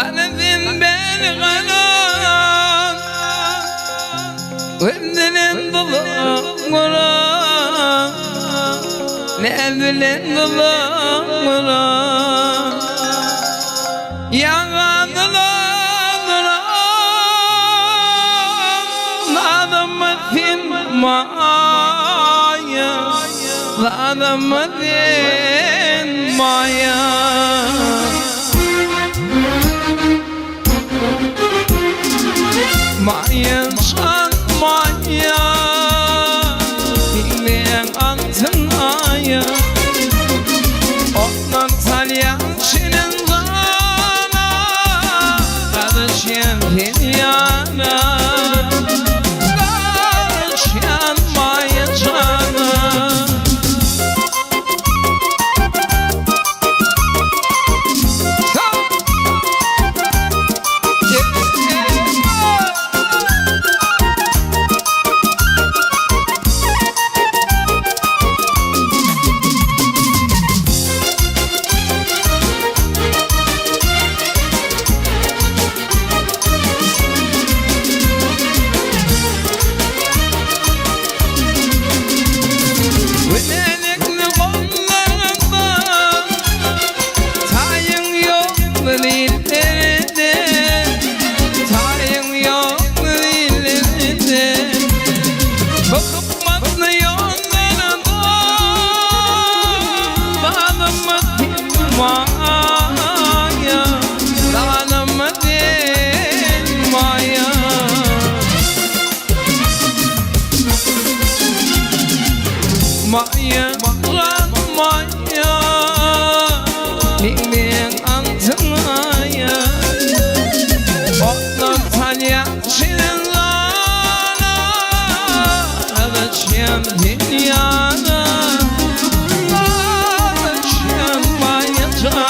Gara sen beni galan Gözlenen duzak guran Ne bilen duzak guran Ýaňadylar duran Zadymy sen maýa Zadymy sen maýa. Maýa jan maýa Diňleýän altyn aýa Otlar salýan şirin jana Garyşýan her ýana Garyşýan maýa jana. Gülälekli gollarynda Taýyň ýokdur illerde, Taýyň ýokdur illerde. Bu hykmatly ýollarda Zalyma sen maýa, Zalyma sen maýa. Maýa jan maýa Meňzeýäň altyn aýa Otlar salýan şirin lala Garaşýan sen ýana Garaşýan maýa jana.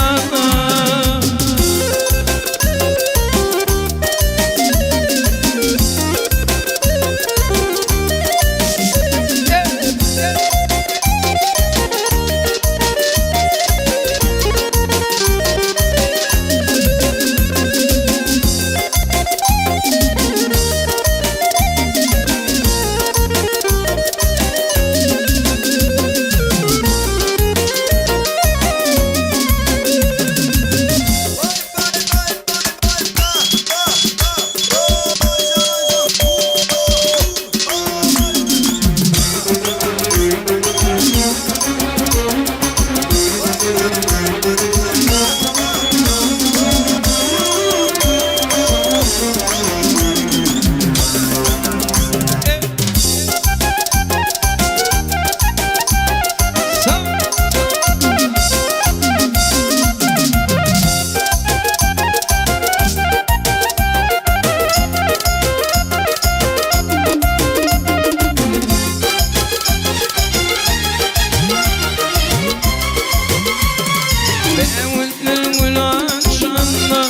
Bägüller gül açanda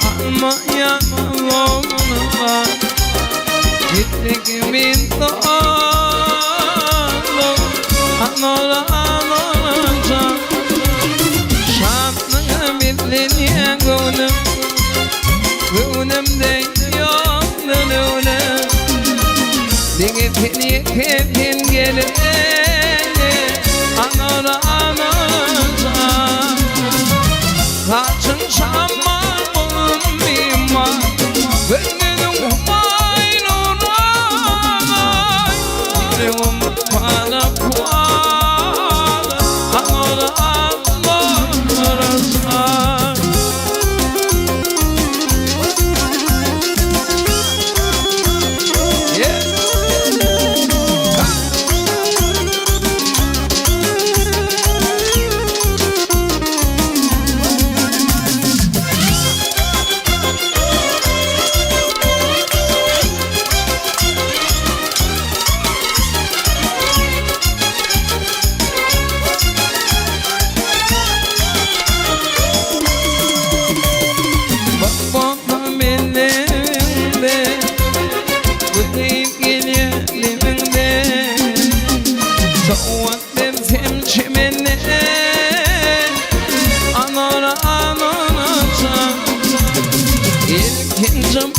Alma ýaňagynda Gitdik biz doganlyk Anora Anorajan Şatlyga beslenýär göwnüm Göwnümde ýokdur öwlüm Diňe sen ýeke sen gelin Anora Anorajan Saçyň şamal bolan mimar Gözleriň humaý nurana Ýüregim para-para Anora Anorajan.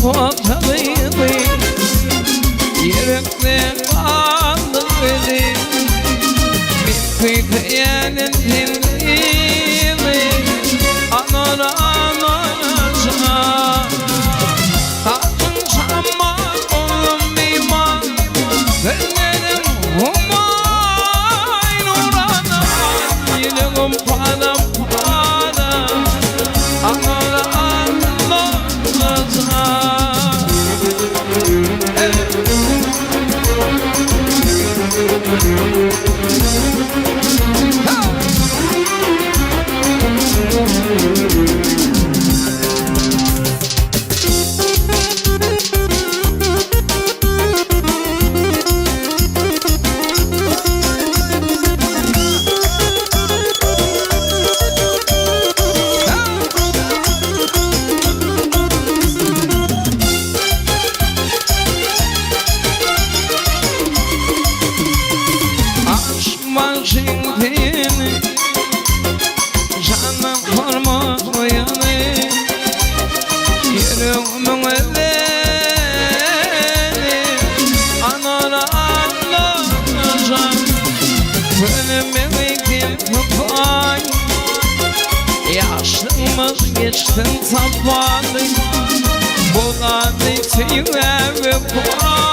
posalydy, Ýürekde galdy yzy. Men küýseýänim sen gyzy, Anora, Anora jan. Saçyň şama oglum biman, Gözleriň humaý nurana, Ýüregim para-para, Anora, Anora jan. Aşmaşyň seni Janyň hormatlaýany Ýüregimiň özeni Anara Allajan Gönümiňi kim tutaý Ýaşlygymyz geçsin sapaly Bolady söýgä wepaly.